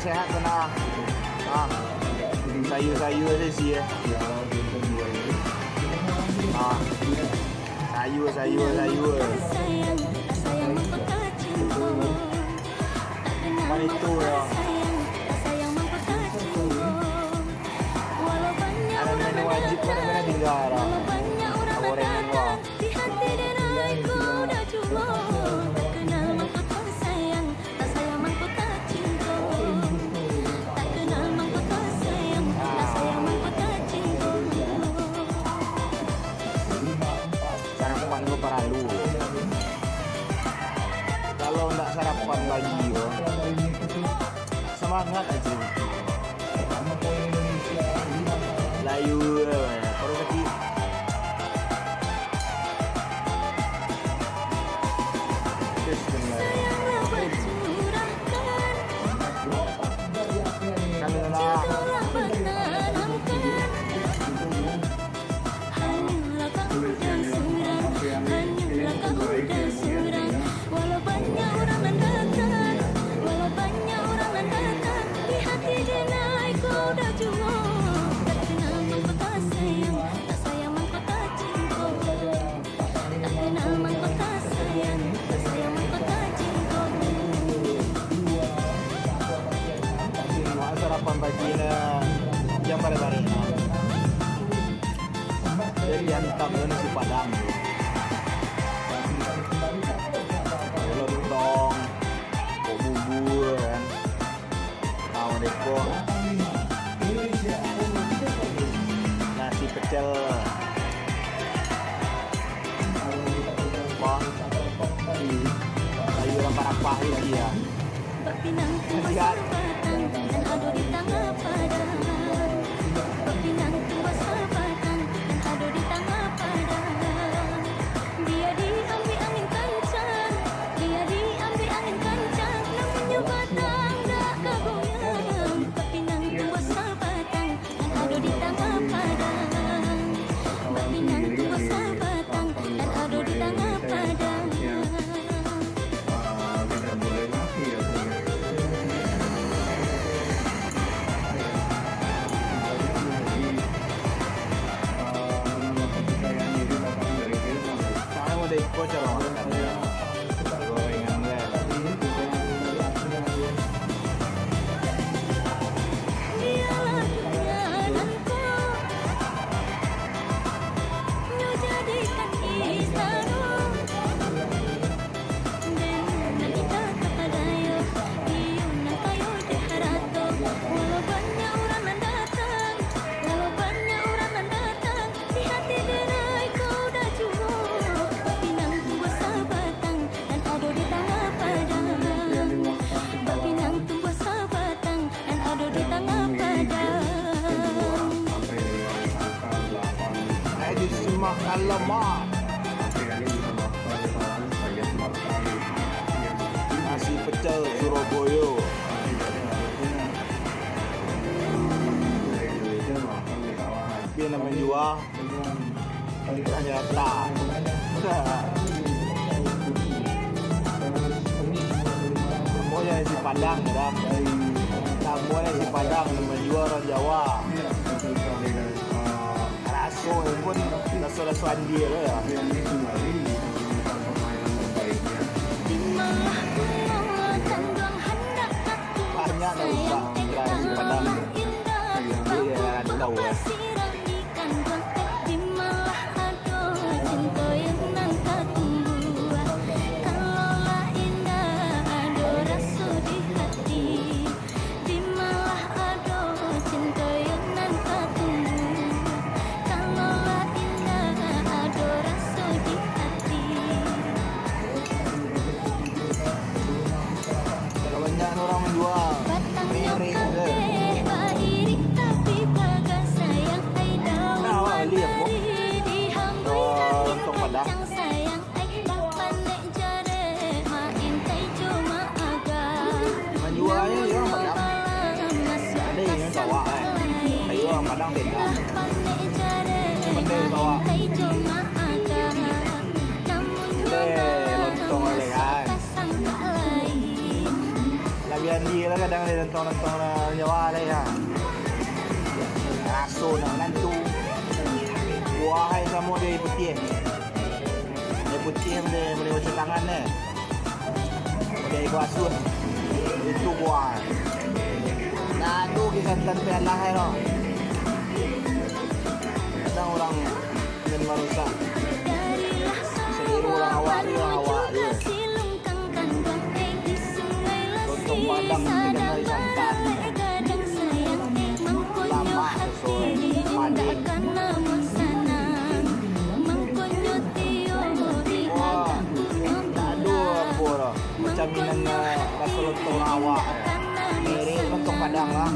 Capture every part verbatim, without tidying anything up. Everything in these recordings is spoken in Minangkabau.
Sehat tu nah. Ah. Sayur-sayur sajo isi, eh. Ah. Sayur, sayur, sayur. Kan itu yo. Makanan wajib tu dah kena tinggal lah. Gorengan wah. Sarapan ko paralu. Kalau ndak sarapan pagi ko, semangat aja. Layu, eh, perut sakit. Bismillah. Kalau lah. Hanyalah kau dan surang, hanyalah kau dan surang. Walau banyak urang nan datang, walau banyak urang nan datang, di hati denai kau dah juo. Tak kenal mangko tak sayang, tak sayang mangko tak cinto. Tak kenal mangko tak sayang, tak sayang mangko tak cinto. Wah, sarapan pagi lah, jam bareh-bareh. Jadi dihantam tu nasi padang tu. Lontong, kok bubur kan. Ah, merdeka. Nasi pecel. Wah. Sayur rapah-rapah ni lagi ya. Bak pinang tu basabatang, nan ado di tangah padang. Bak pinang tu basabatang, nan ado di tangah padang. Bia diambiak angin kancang, bia diambiak angin kancang, namunnyo batang dak ka goyang. Bak pinang tu basabatang, nan ado di tangah padang. Bak pinang tu basabatang, nan ado di tangah padang. Sekarang udah ikut cara makan ya. Gorengan kan. Biarlah dunia nan ko, nyo jadikan istana. Den nan indak tapadayo, iyo nan kayo dek harato. Walau banyak urang nan datang, walau banyak urang nan datang, di hati denai kau dah juo. Bak pinang tu basabatang, nan ado di tangah padang. Bak pinang tu basabatang, nan ado di tangah padang. Ayo disimak alamak. Nasi pecel Surabaya. Tapi nan manjua Ternyata. Samo jo nasi Padang, kan? Samo jo nasi Padang, nan manjua urang Jawa. Raso pun raso-raso andia lo, ya. Banyak nan rusak, nasi Padang. Iya, rantau, ya. Di malah ado cinto yang nan tatumbuah. Kalau lah indak ado raso di hati, di malah ado cinto yang nan tatumbuah. Kalau lah indak ado raso di hati, Lontong-lontong lah Jawa lah ya. Raso nak nantu. Buah ai samo jo aia putiah. Aia putiah boleh, boleh cuci tangan ni. Pakai aia basuah. Itu buah. Nah, tu kisah tentang piala ai lo. Kadang urang ingin marusak. Saliru urang awak tu, urang awak tu. Lontong Padang dikenal santan. Lamak, soso, padeh. Wah, tak ado apo doh. Macam nan, eh, raso lontong awak. Merek lontong Padang lah.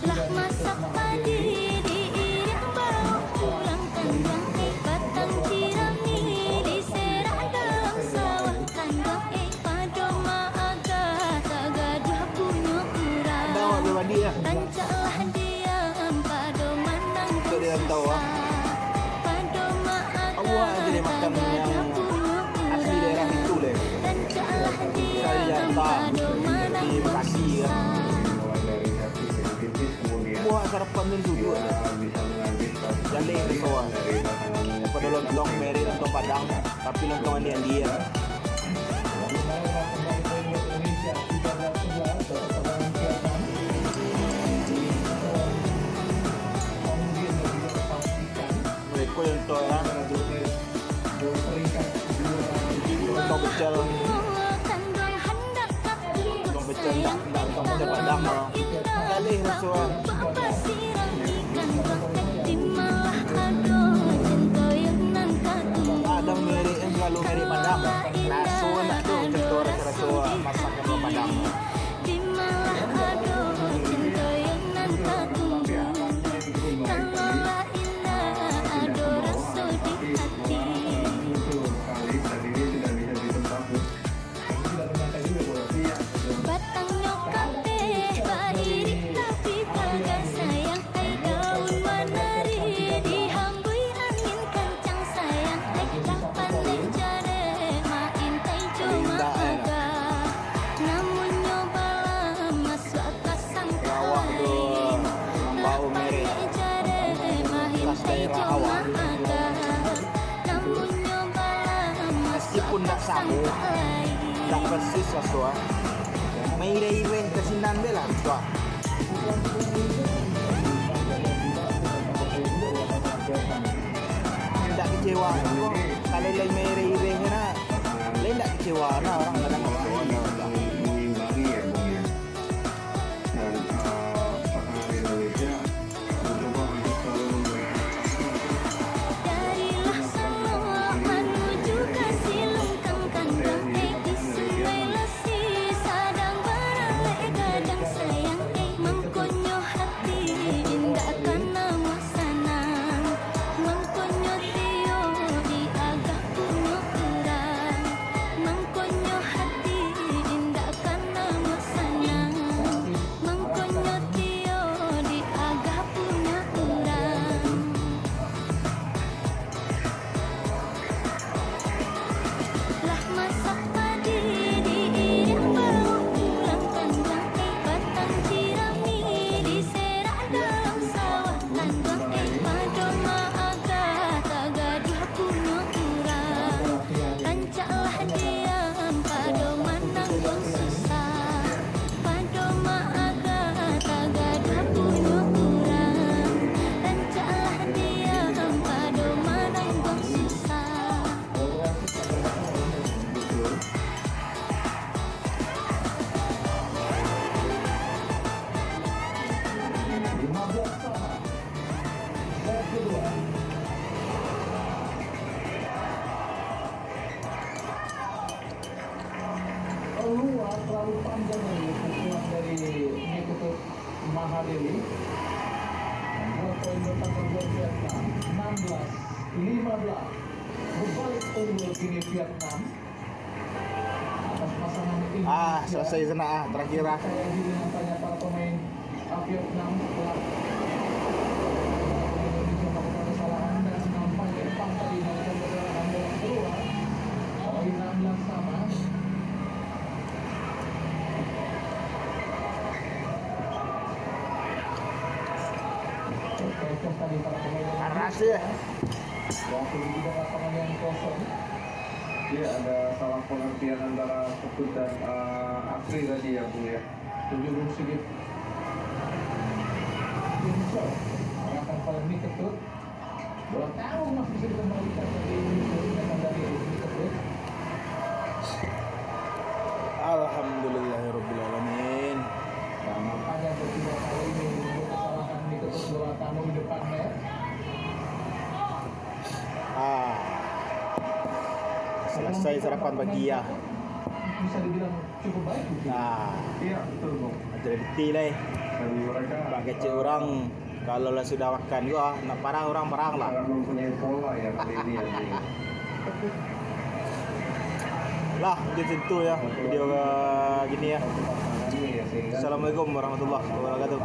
Lah masak padi, diiriang bawok pulang kanduang, eh, batang jirami diserak dalam sawah kanduang, eh, pado maaga tagaduah punyo urang. Rancaklah diam pado manangguang susah, pado maaga tagaduah punyo urang. Asli daerah itu deh. Rancaklah diam pado manangguang susah. Buah sarapan tu duduk. Jaleh kesoan. Daripada lontong merek lontong Padang, tapi lontong andiak-andiak. Mereka yang tu lah. Lontong pecel. Lontong pecel ndak, ndak, lontong pecel Padang lah. Alih lah suah. Padang merek yang selalu merek Padang. Raso nak tu, contoh raso-raso masakan Padang. Batangnyo kapeh bairik tapi paga sayang, ai daun manari dihambui angin kancang sayang, ai lah pandai jarek maintai jo maaga. Namunnyo balamas Meskipun ndak samo, ndak persis raso, ah. Maireh-ireh ka sinan be lah, tu ah. Ndak kecewa, kalau lai maireh-ireh kan, ah. Lai ndak kecewa, nah, urang kadang kecewa, nah. Dan, eh, pasangan Indonesia mencoba untuk selalu memberikan. Dari Laksana manuju ka Silungkang, kanduang, eh, di Sungai Lasi, sadang baralek gadang sayang, eh, mangkonyo hati indak ka namuah sanang. Mangkonyo tiyo diagah punyo urang, mangkonyo hati indak ka namuah sanang. Mangkonyo tiyo diagah punyo urang. Lah masak padi diiriang bawok pulang kanduang, eh, batang jirami diserak dalam sawah kanduang, eh, pado maaga tagaduah punyo urang. Rancaklah diam pado manangguang susah, pado maaga tagaduah punyo urang. Rancaklah diam pado manangguang susah. Keluar terlalu panjang ini pukulan dari Nikutut Mahadeli. Membuat poin bertambah buat Vietnam, enam belas lima belas. Berbalik unggul kini Vietnam. Atas pasangan Indonesia. Ah, selesai sanak ah, terakhir ah. Saya di dengan banyak para pemain Vietnam telah Indonesia melakukan kesalahan. Kasih ya. Waktu di bidang lapangan yang kosong. Ya, ada salah pengertian antara Ketut dan, eh, Asri tadi ya, Bung, ya. Tujuh puluh sedikit. Insya, arahkan pada Ketut. Bola tahu masih bisa dikembalikan, tapi ini datang dari Ketut. Alhamdulillahirabbil alamin. Nah, makanya ketika kali ini untuk kesalahan Ketut bola tahu di depan net. Ah. Selesai sarapan pagi ya. Bisa dibilang cukup baik gitu. Nah. Iya, betul, Bung. Ada detik lah, eh. Bagi mereka, bak kecek eh, orang, kalau lah sudah makan juga, nak parah orang parah lah. Sangat mempunyai pola ya kali ini ya, Bung. Lah, mungkin sentuh ya video, eh, gini ya. Assalamualaikum warahmatullahi wabarakatuh.